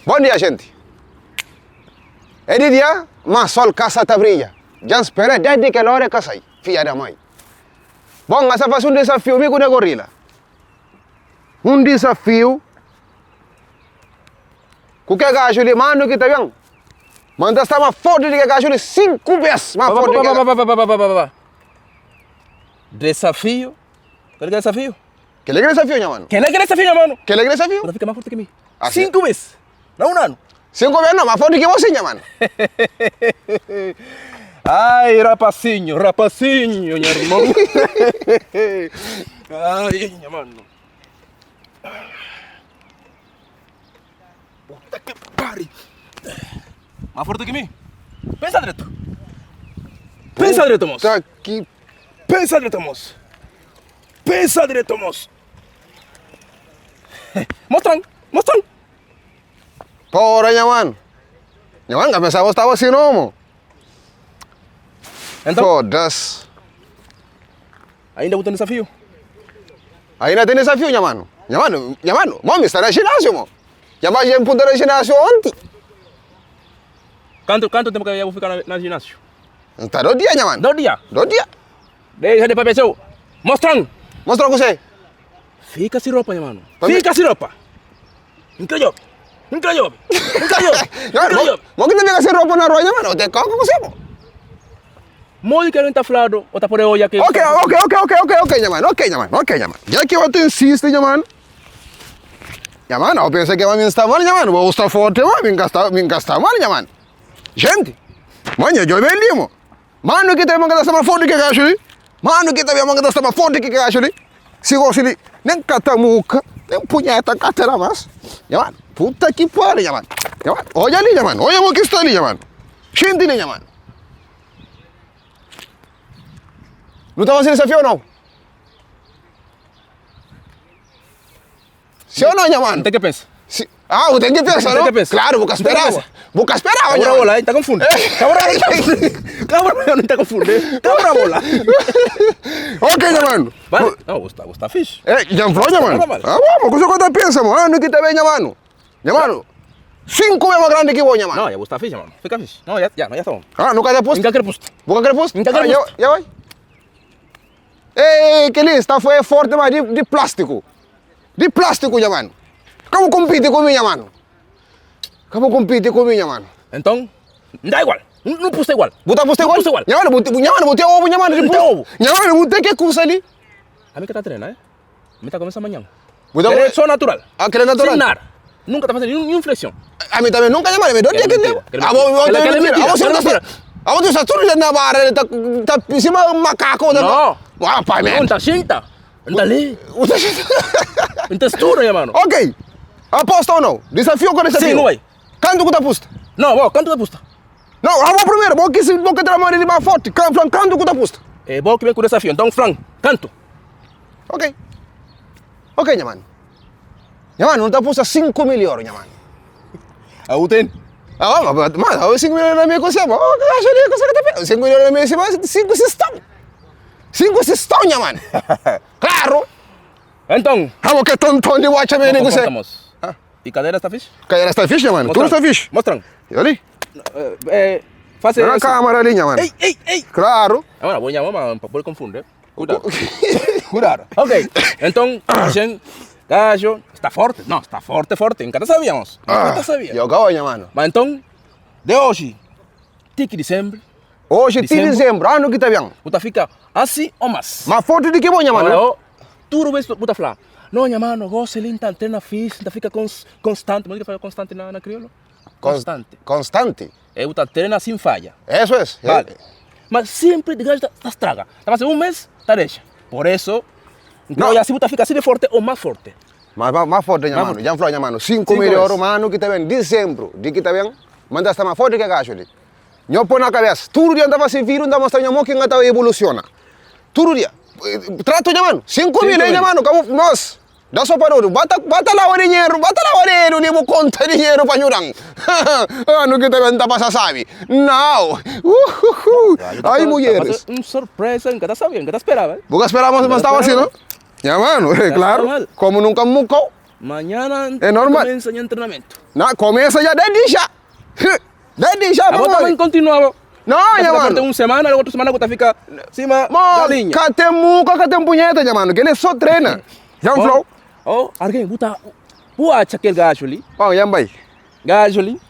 Bon dia jenti. É di dia, ma sol ka sa ta brilha. Dja N spera desdi kel ora e ka sai, fia da mai. Bon, N sa fasi un disafiu mi ku ne gorila. Un disafiu ku ke gaju li, manu ki ta ben. Ma N ta sta ma forti di ke gaju li 5 bes ma forti di ke. Desafio? Kel ki é desafio? Kel ki é desafio, nha manu. Kel ki é desafio, nha manu. Kel ki é desafio. Bu ta fika ma forti ki mi. 5 bes na un anu. 5 bes no, ma forti ki bo sin, nha manu. Ai, rapasinho, rapasinho, nha irmon. Ai, nha manu. Puta que pariu. Ma forte ki mi. Pensa dretu. Pensa dretu, moço. Puta que Pensa dretu, moço. Pensa dretu, moço. Mostran, mostran. Porra, nha mano. Nha mano, ka pensaba bo staba assim não, mo. Então, Foda-se. ainda bu ten desafio? Ainda tem desafio, nha mano. Nha mano, nha mano, mo mi sta na ginásio, mo. Nha ba já punta na ginásio ontem. Kantu, kantu tempo que bu fika na, na ginásio? Tá do dia, nha mano. Do dia. Do dia. Deixa de papia seu. Mostran. Mostra com você. Fica sem roupa, nha mano. Pa mi- Fica sem roupa. Nka jobe. Nka jobe. Nka jobe. Nha Nka mano, jobe. mo que te fica sem roupa na rua, nha mano. Te coca com você, mo. Modi que não tá falando, ou tá por olhar que. Ok, ok, ok, ok, ok, ok, nha mano, ok, nha mano, ok, nha mano. Já que eu te insiste, nha mano. Nha mano, eu penso que mim está mal, nha mano. Vou estar forte, mano. Mim está, mim está mal, nha mano. Gente, mano, eu bem limo. Mano, que tem uma que está mais forte que gajo ali. Mano, que tem uma que está mais forte que gajo ali. Se gosta ali, nem catamuca, nem punheta, catera mais. Nha mano, puta que pariu, nha mano. Nha mano, olha ali, nha mano. Olha o que está ali, nha mano. Gente ali, nha mano. Não tá fazendo desafio ou não? Sim ou não, nha mano? Tem que pensar. Si- Ah, vou ter que pensar, Tem não? que pensar. Claro, vou Tem que esperar. pensar. Vou esperar, nha Cabra mano. bola, hein? Tá confunde. Cabra bola. Cabra bola, não tá confunde. Cabra bola. Ok, nha mano. Vai. Não, está, está fixe. É, já falou, nha mano? Tá mal. Ah, vamos, coisa que eu pensa, mano. Ah, não que tá bem, nha mano. Nha mano, cinco vezes mais grande que vou, nha mano. Não, já está fixe, mano. Fica fixe. Não, já, já, já está bom. Ah, nunca te posto? Nunca quero posto. Boca quer posto? Nunca Ah, quero já, posto. já vai. Ei, que ali está foi forte, mas de, de plástico. De plástico, nha mano. Como compete comigo, nha mano? Como compete comigo, nha mano? Então, dá igual. Não, não pusta igual. Botar posto Não igual? pusta igual. Nha mano, botei, nha mano, botei ovo, nha mano. Não tem ovo. Nha mano, botei que curso ali. A mim que tá treinando, né? A mim tá começando amanhã. Botar Querer só natural. Ah, querer natural. Sem nada. Nunca tá fazendo nenhum, nenhum flexão. A mim também nunca nha mano, me dou dia que mentira, deu. que Ah, vou, vou, mentira. Que mentira. mentira, Ah, você que não mentira. Ah, você está tudo na barra, ele tá, tá em cima do macaco. tá- Não. Ah, pai, Não man. tá cinta. Não tá ali. Não tá estouro, nha mano. Ok. Aposta ou não? Desafio com desafio? Sim, não vai. Quanto que tá aposta? Não, bom, quanto tá pusta? Não, ah, vou primeiro. Vou que se vou que tramar ele mais forte. Can, flan, quanto que tá aposta? É bom que vem com o desafio. Então, Fran, canto. Ok. Ok, nha mano. Nha mano, não tá aposta 5 mil euros, nha mano. Ah, o tem. Ah, mas, mas 5 mil euros na minha consciência. Oh, acho ali, consegue até 5 mil euros na minha consciência, 5 sistão. 5 sistão, nha mano. Claro. Então, Ah, que tonto de watch me como você. estamos? E cadeira está fixe? Cadeira está fixe, nha mano. Tudo está fixe. Mostram. E ali? Eh, eh, faz Na câmera ali, nha mano. Ei, ei, ei. Claro. Agora, vou chamar, mas para poder confundir. Cuidado. Cuidado. Ok. Então, gente, gajo, está forte? Não, está forte, forte. Nunca sabíamos. Nunca sabíamos. Eu gosto, nha mano. Mas então, de hoje, tique dezembro, Hoje, 3 de Dezembro. dezembro, ano que tá bem. você fica assim ou mais. Mais forte do que bom, nha mano. Agora, ó, tudo vez você fala, não, minha mano, gosto, ele tá treina fixe, tá fica cons, constante. Mas o que fala constante na, na crioulo? Constante. Constante. É, você treina sem falha. Eso es. Vale. Mas sempre de gajo tá, tá estraga. Tá fazendo um mês, tá deixa. Por isso, então, Não. e assim você fica assim de forte ou mais forte. Mas mais, mais forte, nha Mais mano. Já falou, nha mano. 5 Cinco mil vezes. euros, mano, que tá bem. Dezembro, de que tá bem. Manda estar mais forte que gajo ali. Nho põe na cabeça. Todo dia andava se vir, andava mostrando nha mão que andava evoluciona. Todo dia. Eh, Trato, nha mano. 5 mil, Cinco hein, nha mil. mano. Como, nós. Dá só para ouro. Bata, bata lá o dinheiro, bata lá o dinheiro, nem vou contar dinheiro para nhurang. Ano que tá bem, tá passa, sabe? Não. Uhuhu. Ai, mulheres. Um surpresa, nunca sabia, nunca esperava. Bukan esperamos, mas estava assim, não? Ya, mano, é claro. mal. Como nunca mucou. Mañana É normal. Começa nha entrenamento. Na, começa já desde já. Desde já, Abo também continua, bo. Não, nha mano. mano. Uma semana, outra semana que tá fica cima Mano, galinha. cá tem muca, cá tem punheta, nha mano. Que ele só treina. Já um flow? Oh, alguém buta. Bu acha aquele gajo ali. Bom, já vai. Gajo ali.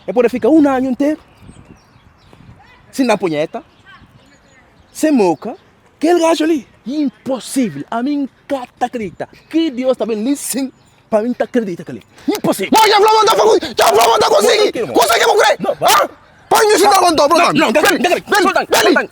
E pode ficar um ano inteiro. Sem dar punheta. Sem moca. Aquele gajo ali. Impossível. A mim cata acredita. Que Deus também nem sim. Para mim tá acredita que ali. Impossível. Bom, já flow, manda pra Já flow, manda conseguir. Não, Consegue, vou crer. Não, vai. Ah? Põe isso na conta, bro. Não, não, Vem, solta, vem, solta, vem. solta.